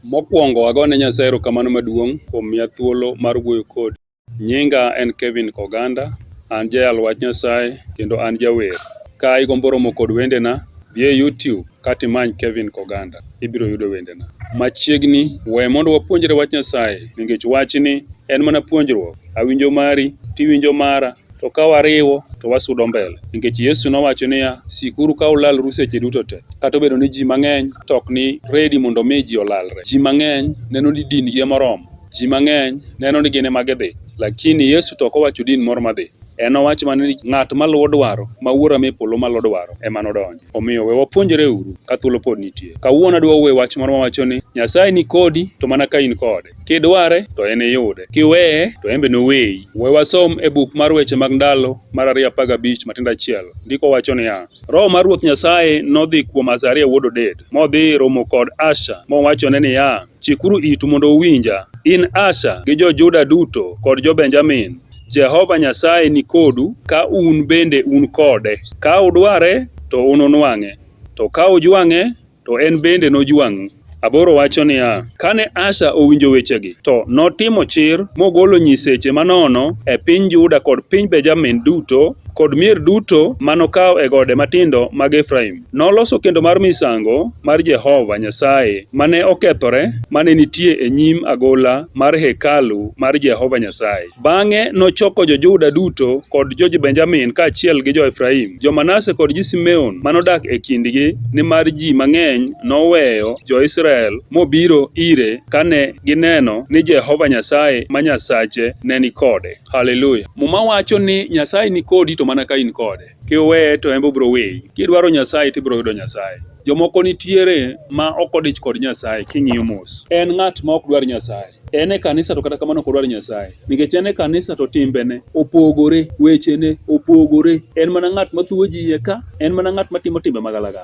Mokwongo agone Nyasaye erokamano maduong' kuom miya thuolo mar wuoyo kodi. Nyinga en Kevin Koganda, an jayal wach Nyasaye kendo an jawer. Ka igombo romo kod wendena, dhi e YouTube kata imany Kevin Koganda, ibiro yudo wendena. Machiegni, we mondo wapuonjre wach Nyasaye nikech wachni en mana puonjruok. Awinjo mari, tiwinjo mara, to ka wariwo to wasudo mbele. Nikech Yesu nowacho niya, sikuru ka ulalru seche duto te. Kata obedo ni ji mang'eny to ok ni ready mondo mi ji olalre. Ji mang'eny neno ni din gi ema oromo. Ji mang'eny neno ni gin ema gidhi. Lakini Yesu to ok owacho din moro madhi. En owacho mana ni ng'at maluwo dwaro ma Wuora me polo malo dwaro ema nodonji. Omiyo we wapuonjre uru ka thuolo pod nitie. Kawuono adwa wuoyo wach moro mawacho ni Nyasaye ni kodi to mana ka in kode. Kidware to en iyude, kiweye to en be noweyi. We wasom e buk mar weche mag ndalo mar 2:15 matindo achiel. Ndiko wacho niya, Roho mar Ruoth Nyasaye nodhi kuom Azaria wuod Oded, modhi romo kod Asa, mowachone niya, Chikuru itu mondo uwinja, in Asa gi jo-Juda duto kod jo-Benjamin. Jehova Nyasaye ni kodu ka un bende un kode. Ka udware to ununwang'e, to ka ujwang'e to en bende nojwang'u. Aboro wacho niya, Kane Asa owinjo wechegi, to notimo chir mogolo nyiseche manono e piny Juda kod piny Benjamin duto, kod mier duto manokawo e gode matindo mag Efraim. Noloso kendo mar misango mar Jehova Nyasaye mane okethore mane nitie e nyim agola mar hekalu mar Jehova Nyasaye. Bang'e nochoko jo-Juda duto kod jo-Benjamin kaachiel gi jo-Efraim, jo-Manase kod jo-Simeon manodak e kindgi, nimar ji mang'eny noweyo jo-Israel mobiro ire kane gineno ni Jehova Nyasaye ma Nyasache ne ni kode. Haleluya! Muma wacho ni Nyasaye ni kodi to mana ka in kode. Kiweye to en be obiro weyi. Kidwaro Nyasaye to ibiro yudo Nyasaye. Jomoko nitiere ma ok odich kod Nyasaye king'iyo mos. En ng'at ma ok dwar Nyasaye. En e kanisa to kata kamano ok odwar Nyasaye. Nikech en e kanisa to timbene opogore, wechene opogore. En mana ng'at ma thuwo ji iye ka, en mana ng'at matimo timbe magalagala.